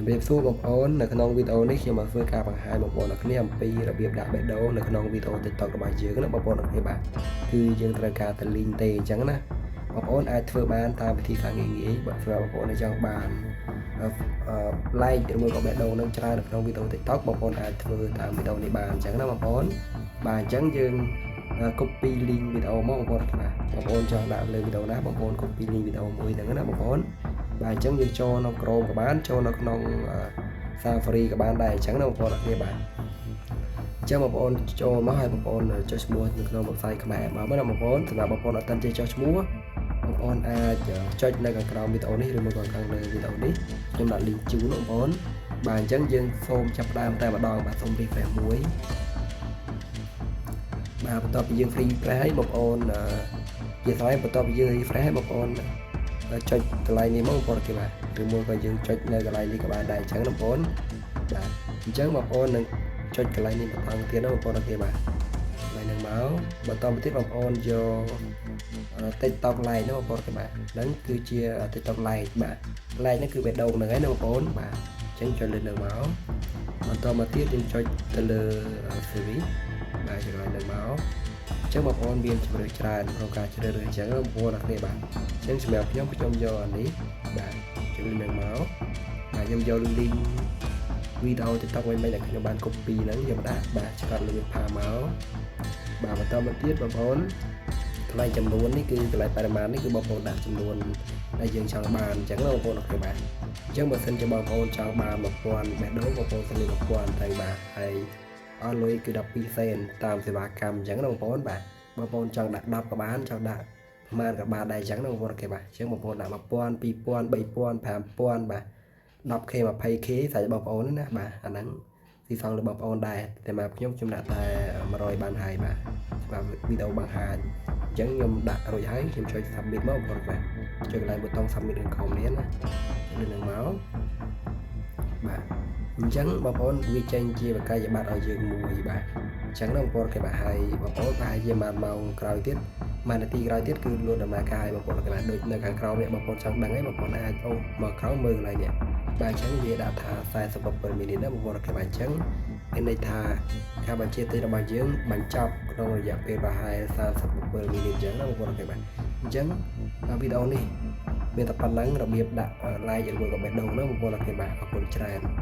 ជំរាបសួរបងប្អូននៅក្នុងវីដេអូនេះខ្ញុំមកធ្វើការបង្ហាញបងប្អូនអរគ្នាអំពីរបៀបដាក់បេះដូងនៅក្នុងវីដេអូ TikTok របស់យើងណាបងប្អូនអរគ្នាបាទគឺយើងត្រូវការតែ link ទេអញ្ចឹងណាបងប្អូនអាចធ្វើបានតាមវិធីសាស្ត្រងាយៗបើសម្រាប់បងប្អូនដែលចង់បានអឺ like ឬមួយក៏បេះដូងនឹងច្រើននៅក្នុងវីដេអូ TikTok បងប្អូនអាចធ្វើតាមវីដេអូនេះបានអញ្ចឹងណាបងប្អូនបាទអញ្ចឹងយើង copy link វីដេអូមកបងប្អូនបាទបងប្អូនចង់ដាក់លើវីដេអូណាបងប្អូន copy link វីដេអូមួយហ្នឹងណាបងប្អូនបាទអញ្ចឹងយើងចូលនៅ Chrome ក៏បានចូលនៅក្នុង Safari ក៏បានដែរអញ្ចឹងណាបងប្អូនអរគ្នាបាទអញ្ចឹងបងប្អូនចូលមកហើយបងប្អូនចុះឈ្មោះនៅក្នុង website ខ្មែរមកណាបងប្អូនសម្រាប់បងប្អូនអត់ទាន់ចេះចុះឈ្មោះបងប្អូនអាចចុចនៅខាងក្រោមវីដេអូនេះឬមួយក៏ខាងលើវីដេអូនេះខ្ញុំដាក់ link ជូនបងប្អូនបាទអញ្ចឹងយើងសូមចាប់ផ្ដើមតែម្ដងបាទសូម refresh មួយបាទបន្ទាប់ពីយើង refresh ហើយបងប្អូនជាស្រ័យបន្ទាប់ពីយើង refresh ហើយបងប្អូនចុចកន្លែងនេះមកបងប្អូនគេបាទឬមួយក៏យើងចុចនៅកន្លែងនេះក៏បានដែរអញ្ចឹងបងប្អូនបាទអញ្ចឹងបងប្អូននឹងចុចកន្លែងនេះបន្តទៀតណាបងប្អូនគេបាទកន្លែងហ្នឹងមកបន្តមកទៀតបងប្អូនយក TikTok like ណាបងប្អូនគេបាទហ្នឹងគឺជា TikTok like បាទ like ហ្នឹងគឺបេះដូងហ្នឹងហើយណាបងប្អូនបាទអញ្ចឹងចុចលើនឹងមកបន្តមកទៀតយើងចុចទៅលើ service បាទចុចកន្លែងហ្នឹងមកអញ្ចឹងបងប្អូនមានជម្រើសច្រើនក្នុងការជ្រើសរើសអញ្ចឹងបងប្អូនអរគ្នាបាទអញ្ចឹងសម្រាប់ខ្ញុំខ្ញុំយកអានេះបាទចុចលើនឹងមកបាទខ្ញុំយក link វីដេអូ TikTok វិញមិនដែលខ្ញុំបាន copy ហ្នឹងយកមកដាក់បាទឆ្កត់លើវាផាមកបាទបន្តមកទៀតបងប្អូនកន្លែងចំនួននេះគឺកន្លែងបរិមាណនេះគឺបងប្អូនដាក់ចំនួនដែលយើងចង់បានអញ្ចឹងណាបងប្អូនអរគុណបាទអញ្ចឹងបើសិនជាបងប្អូនចង់បាន1000បេះដូងបងប្អូនសិន1000ទៅបាទហើយអស់លុយគឺ12សេនតាមសេវាកម្មអញ្ចឹងណាបងប្អូនបាទបងប្អូនចង់ដាក់10ក៏បានចង់ដាក់ប្រហែលក៏បានដែរអញ្ចឹងណាបងប្អូនគេបាទអញ្ចឹងបងប្អូនដាក់1000 2000 3000 5000បាទ 10K 20K សាច់បងប្អូនណាបាទអាហ្នឹងស៊ីសងលើបងប្អូនដែរតែមកខ្ញុំខ្ញុំដាក់តែ100បានហើយបាទសម្រាប់វីដេអូបង្ហាញអញ្ចឹងខ្ញុំដាក់រួចហើយខ្ញុំចុច submit មកបងប្អូនបាទចុចកន្លែងប៊ូតុង submit ខាងក្រោមនេះណាលើនឹងមកបាទអញ្ចឹងបងប្អូនវាចេញជាបកាយប័ត្រឲ្យយើងមួយបាទអញ្ចឹងណាបងប្អូនគេបាទហើយបងប្អូនប្រហែលជា1ម៉ោងក្រោយទៀតមួយនាទីក្រោយទៀតគឺលោតដំណើរការឲ្យបងប្អូនគេបាទដូចនៅខាងក្រោមនេះបងប្អូនចង់ដឹងហើយបងប្អូនអាចអូមកក្រោមមើលកន្លែងនេះបាទអញ្ចឹងវាដាក់ថា47មីនិតណាបងប្អូនគេបាទអញ្ចឹងមានន័យថាការបញ្ជាទិញរបស់យើងបញ្ចប់ក្នុងរយៈពេលប្រហែល47មីនិតអញ្ចឹងណាបងប្អូនគេបាទអញ្ចឹងវីដេអូនេះមានតែប៉ុណ្ណឹងរបៀបដាក់ like ឬមួយក៏បេះដូងណាបងប្អូនគេបាទអរគុណច្រើន។